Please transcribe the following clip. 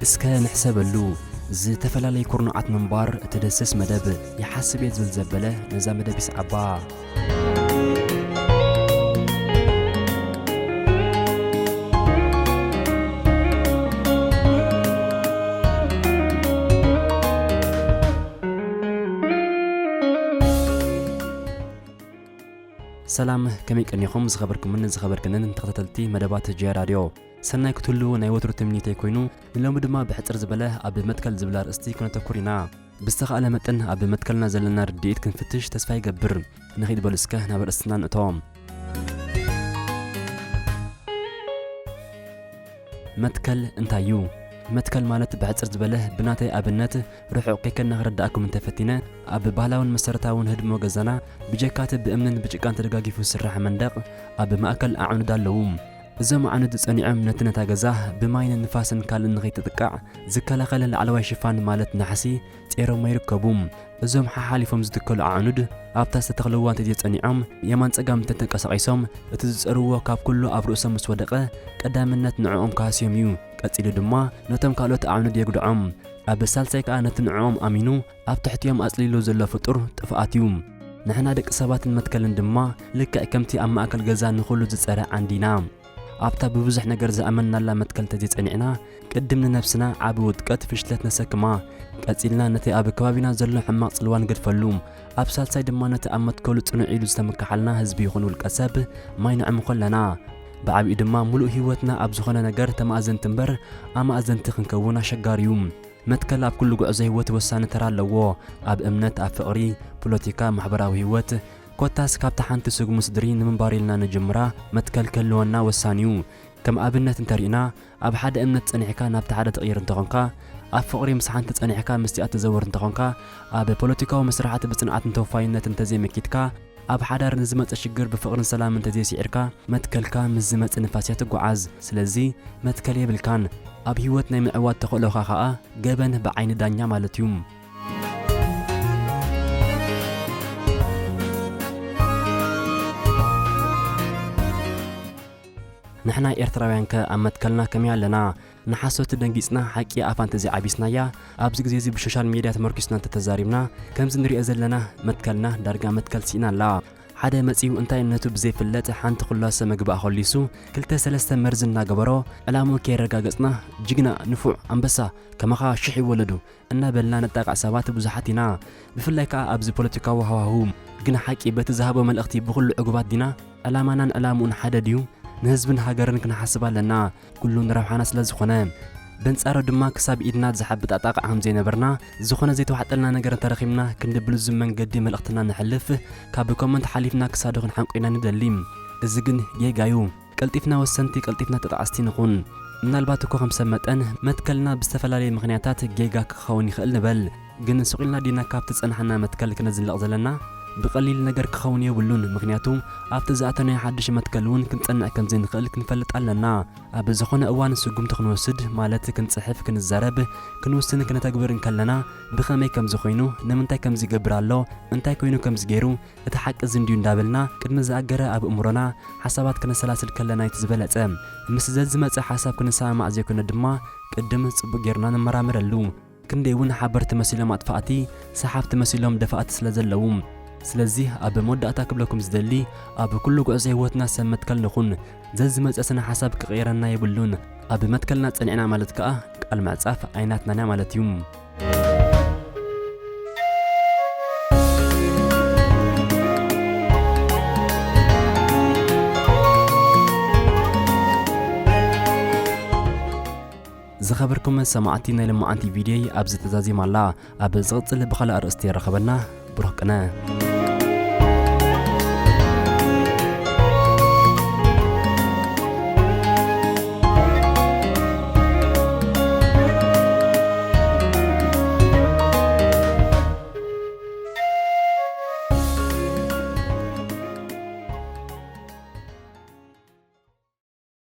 እስከ ንሕሰበሉ፣ ዝተፈላለየ ኩርናዓት ምንባር እተደስስ መደብ። ይሓስብ እየ ዝብል ዘበለ ነዛ መደብ ይስዓባ። ሰላም፣ ከመይ ቀኒኹም ዝኸበርኩምን ዝኸበርክንን ተኸታተልቲ መደባት ጀያ ራድዮ? ሰናይ ክትህልዉ ናይ ወትሩ ትምኒተይ ኮይኑ፣ ንሎሚ ድማ ብሕጽር ዝበለ ኣብ መትከል ዝብል ኣርእስቲ ክነተኩር ኢና። ብዝተኻእለ መጠን ኣብ መትከልና ዘለና ርድኢት ክንፍትሽ ተስፋ ይገብር። ንኺድ በሉ እስከ ናብ ኣርእስትና ንእቶ። መትከል እንታይ እዩ? መትከል ማለት ብሕጽር ዝበለ ብናተይ ኣብነት ርሑቕ ከይከድና ክረዳእኩም እንተፈቲነ፣ ኣብ ባህላውን መሰረታውን ህድሞ ገዛና ብጀካቲ ብእምንን ብጭቃን ተደጋጊፉ ዝስራሕ መንደቕ ኣብ ማእከል ኣዕኑድ ኣለዉ። እዞም ኣዕኑድ ጸኒዖም ነቲ ነታ ገዛ ብማይን ንፋስን ካልእን ንኸይትጥቃዕ ዝከላኸል ላዕለዋይ ሽፋን ማለት ናሕሲ ጼሮሞ ይርከቡ። እዞም ሓሓሊፎም ዝትከሉ ኣዕኑድ ኣብታ ዝተተኽልዋ እንተዘይጸኒዖም የማን ጸጋም እንተተንቀሳቒሶም እቲ ዝጸርዎ ካብ ኩሉ ኣብ ርእሶም ምስ ወደቐ ቀዳምነት ንዕኦም ክሃስዮም እዩ። ቀጺሉ ድማ ነቶም ካልኦት ኣዕኑድ የጉድዖም። ኣብ ሳልሳይ ከኣ ነቲ ንዕኦም ኣሚኑ ኣብ ትሕቲኦም ኣጽሊሉ ዘሎ ፍጡር ጥፍኣት እዩ። ንሕና ደቂ ሰባትን መትከልን ድማ ልክዕ ከምቲ ኣብ ማእከል ገዛ ንኹሉ ዝጸረ ዓንዲ ኢና። ኣብታ ብብዙሕ ነገር ዝኣመንናላ መትከል እንተዘይጸኒዕና፣ ቅድም ንነብስና ዓቢ ውድቀት፣ ፍሽለት ነሰክማ። ቀጺልና ነቲ ኣብ ከባቢና ዘሎ ሕማቕ ጽልዋ ንገድፈሉ። ኣብ ሳልሳይ ድማ ነቲ ኣብ መትከሉ ጽኑዕ ኢሉ ዝተመካሓልና ህዝቢ ይኹን ውልቀ ሰብ ማይ ንዕምኾ ኣለና። ብዓቢኡ ድማ ምሉእ ህይወትና ኣብ ዝኾነ ነገር ተማእዘንቲ እምበር ኣማእዘንቲ ክንከውን ኣሸጋሪ እዩ። መትከል ኣብ ኩሉ ጉዕዞ ህይወት ወሳኒ ተራ ኣለዎ። ኣብ እምነት፣ ኣብ ፍቕሪ፣ ፖለቲካ፣ ማሕበራዊ ህይወት፣ ኮታስ ካብታ ሓንቲ ስጉሚ ስድሪ ንምንባር ኢልና ንጅምራ መትከል ክህልወና ወሳኒ እዩ። ከም ኣብነት እንተሪእና፣ ኣብ ሓደ እምነት ጸኒሕካ ናብቲ ሓደ ትቕይር እንተኾንካ፣ ኣብ ፍቕሪ ምስ ሓንቲ ጸኒሕካ ምስቲኣ ትዘውር እንተኾንካ፣ ኣብ ፖለቲካዊ መስርሓት ብጽንዓት እንተወፋይነት እንተዘይመኪትካ፣ ኣብ ሓዳር ንዝመጸ ሽግር ብፍቕርን ሰላምን እንተዘይስዒርካ፣ መትከልካ ምስ ዝመጽእ ንፋስ እያ ትጓዓዝ። ስለዚ መትከል የብልካን። ኣብ ህይወት ናይ ምዕዋት ተኽእሎኻ ኸኣ ገበን ብዓይኒ ዳኛ ማለት እዩ። ንሕና ኤርትራውያንከ ኣብ መትከልና ከመይ ኣለና? ንሓሶት ደንጊጽና ሓቂ ኣፋ እንተዘይዓቢስናያ፣ ኣብዚ ግዜ እዚ ብሶሻል ሚድያ ተመርኪስና እንተተዛሪብና፣ ከምዚ ንሪኦ ዘለና መትከልና ዳርጋ መትከል ስኢና ኣላ። ሓደ መጺኡ እንታይ ነቱ ብዘይፍለጥ ሓንቲ ኩላሰ መግባእ ኾሊሱ፣ ክልተ ሰለስተ መርዚ እናገበሮ፣ ዕላምኡ ከየረጋገጽና፣ ጅግና፣ ንፉዕ፣ ኣንበሳ፣ ከማኻ ሽሕ ይወለዱ እናበልና ነጣቕዕ ሰባት ብዙሓት ኢና። ብፍላይ ከኣ ኣብዚ ፖለቲካዊ ሃዋህው። ግን ሓቂ በቲ ዝሃቦ መልእኽቲ ብኹሉ ዕጉባት ዲና? ዕላማናን ዕላምኡን ሓደ ድዩ? ንህዝብን ሃገርን ክንሓስብ ኣለና፣ ኩሉ ንረብሓና ስለ ዝኾነ። በንጻሩ ድማ ክሳብ ኢድና ዝሓብጥ ኣጣቕዓ ከም ዘይነበርና፣ ዝኾነ ዘይተዋሕጠልና ነገር እንተረኺብና ክንዲ ብልዙብ መንገዲ መልእኽትና ነሕልፍ፣ ካብ ኮመንት ሓሊፍና ክሳዱ ክንሓንቆ ኢና ንደሊ። እዚ ግን ጌጋ እዩ። ቀልጢፍና ወሰንቲ፣ ቀልጢፍና ተጣዓስቲ ንኹን። ምናልባት እኮ ከም ሰብ መጠን መትከልና ብዝተፈላለየ ምኽንያታት ጌጋ ክኸውን ይኽእል ንበል። ግን ስቕ ኢልና ዲና ካብቲ ዝጸናሕና መትከል ክነዝልቕ ዘለና? ብቐሊል ነገር ክኸውን የብሉን። ምኽንያቱ ኣብቲ ዝኣተናዮ ሓድሽ መትከል እውን ክንጸንዕ ከም ዘይንኽእል ክንፈልጥ ኣለና። ኣብ ዝኾነ እዋን ስጉምቲ ክንወስድ፣ ማለት ክንጽሕፍ፣ ክንዛረብ፣ ክንውስን፣ ክነተግብር እንከለና ብኸመይ ከምዚ ኮይኑ፣ ንምንታይ ከምዚ ይገብር ኣሎ፣ እንታይ ኮይኑ ከምዚ ገይሩ፣ እቲ ሓቂ እዚ እንድዩ እንዳበልና ቅድሚ ዝኣገረ ኣብ እምሮና ሓሳባት ክነሰላስል ከለና እዩ እቲ ዝበለጸ። ምስ ዘዝመጸ ሓሳብ ክንሰማማዕ ዘይኮነ ድማ ቅድም ጽቡቕ ጌርና ንመራመረሉ። ክንደይ እውን ሓበርቲ መሲሎም ኣጥፋእቲ፣ ሰሓብቲ መሲሎም ደፋእቲ ስለ ዘለዉ። ስለዚ ኣብ መወዳእታ ክብለኩም ዝደሊ፣ ኣብ ኩሉ ጉዕዞ ህይወትና ሰብ መትከል ንኹን። ዘዝመጸ ስነ ሓሳብ ክቕይረና የብሉን። ኣብ መትከልና ጸኒዕና ማለት ከኣ ቃል ምዕጻፍ ኣይናትናን እያ ማለት እዩ። ዝኸበርኩም ሰማዕቲ፣ ናይ ሎማዓንቲ ቪድዮይ ኣብዚ ተዛዚማ ኣላ። ኣብ ዝቕጽል ብኻልእ ኣርእስቲ የራኸበና። ብሩኽ ቅነ።